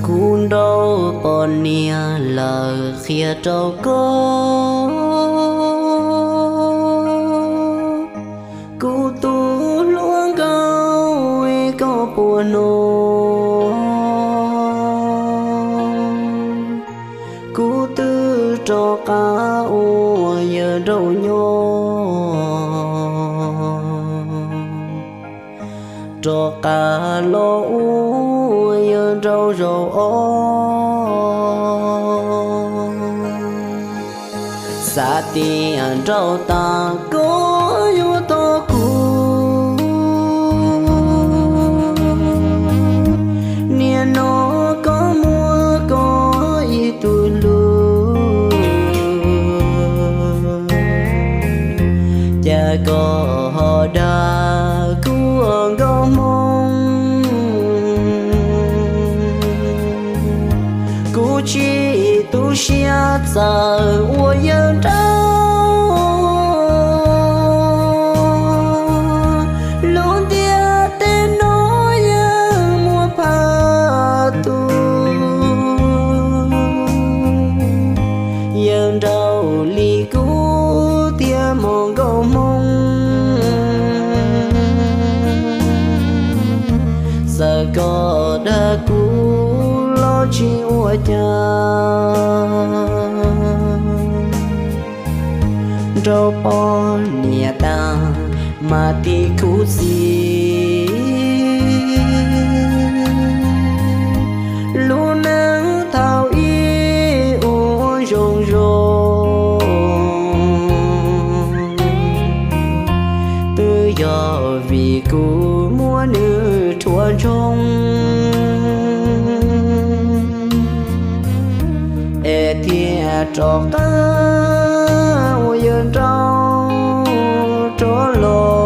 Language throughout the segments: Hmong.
Kuv nrauj poj niam lawm qhia rau koj, kuv tus hluas nkauj, koj puas hnov? Kuv twb rov qab ua yawg nraug nyob, rov qab los ua yawg nraug zaum ob. Xav tias nrauj tas koj yuav tos kuv, nim no koj muaj koj ib tug hlub, cas koj ho dag kuv ua nkauj hmoob. Kuv tsis tu siab txawm ua yawg nraug, lub ntiaj teb no yeej muaj phaj tus, yawg nraug li kuv thiaj muaj nkauj hmoob. Txawm koj dag kuv los tsis ua cas, nrauj poj niam tas mas tig khuv xim, lub neej thaum ub ua zoo zoo, twb yog vim kuv muab nws rhuav ntshoo, es thiaj rov qab ua yawg nraug rov los.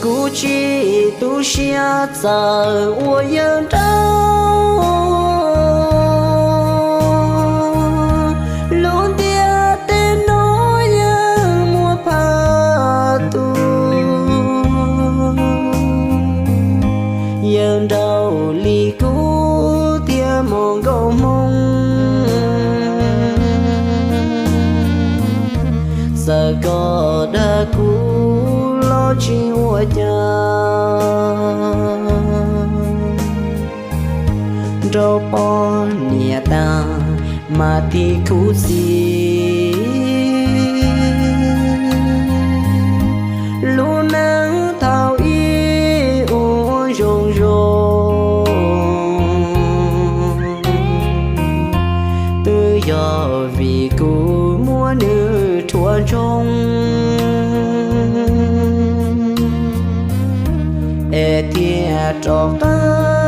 Kuv tsis tu siab txawm ua yawg nraug, lub ntiaj teb no yeej muaj phaj tus, yawg nraug li kuv thiaj muaj nkauj hmoob. Txawm koj dag kuv los tsis ua cas, nrauj poj niam tas mas tig khuv xim, lub neej thaum ub ua zoo zoo, twb yog vim kuv muab nws rhuav ntshoo, es thiaj rov qab